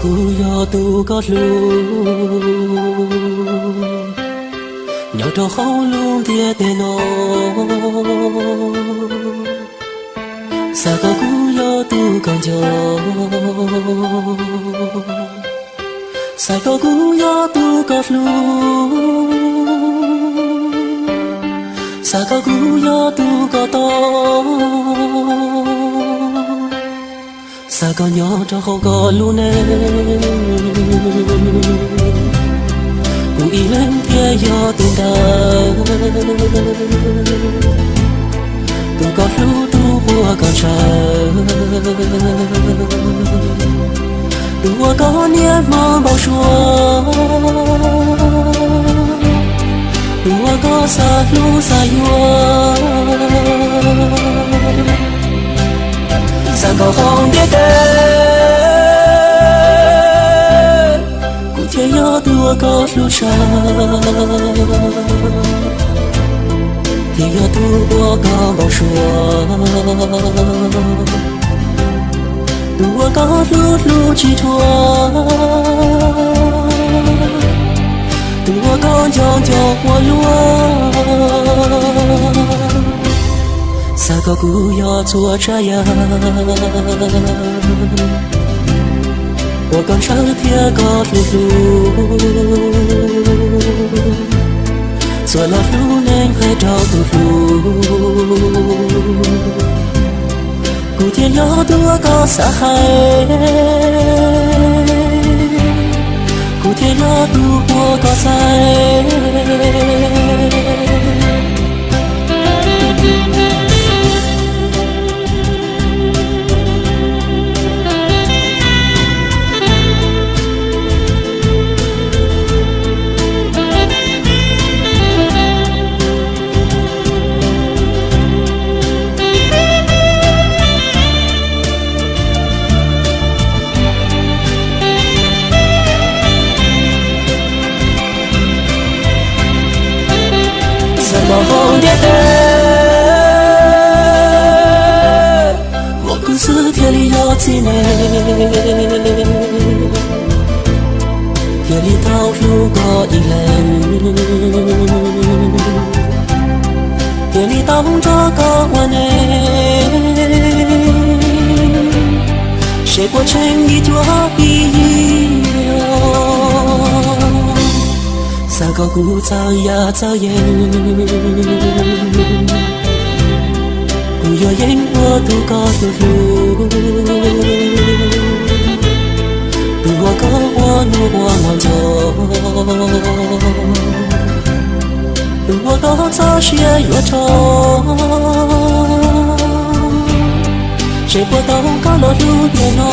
Kuv yog tus koj hlub, nyob rau hauv lub ntiaj teb no. Xav kom kuv yog tus koj nco, xav kom kuv yog tus koj hlub, xav kom kuv yog tus koj tau, xav kom nyob rau hauv koj lub neej. Kuv ib leeg thiaj yog tus ntawd, tus koj hlub, tus uas koj ntshaw, tus uas koj niaj hmo npau suav, tus uas koj xav hlub xav yuav. Xav kom hauv ntiaj teb kuv thiaj yog tus uas koj hlub tshaj, thiaj yog tus uas koj npau suav, tus uas koj hlub hlub tsis dhuav, tus uas koj nco nco ua luaj. Xav kom kuv yog txhua tsav yam uas koj ntshaw thiab koj hlub hlub, txhua lo lub neej hais rau tus hlub. Kuv thiaj yog tus uas koj xav hais, kuv thiaj yog tus uas koj xaiv. Xav kom hauv ntiaj teb muaj kuv xwb thiaj li yog txiv neej, thiaj li tau hlub koj ib leeg, thiaj li tau nrog koj ua neej, seb puas tsheej ib cuab ib yig. Xav kom kuv txawj yam txawj yeeb, kuv yuav yeeb ua tus koj tus hlub, tus uas koj ua nus ua hmo nco, tus uas koj txoj sia yuav rau, seb puas tau koj los hlub tiag no.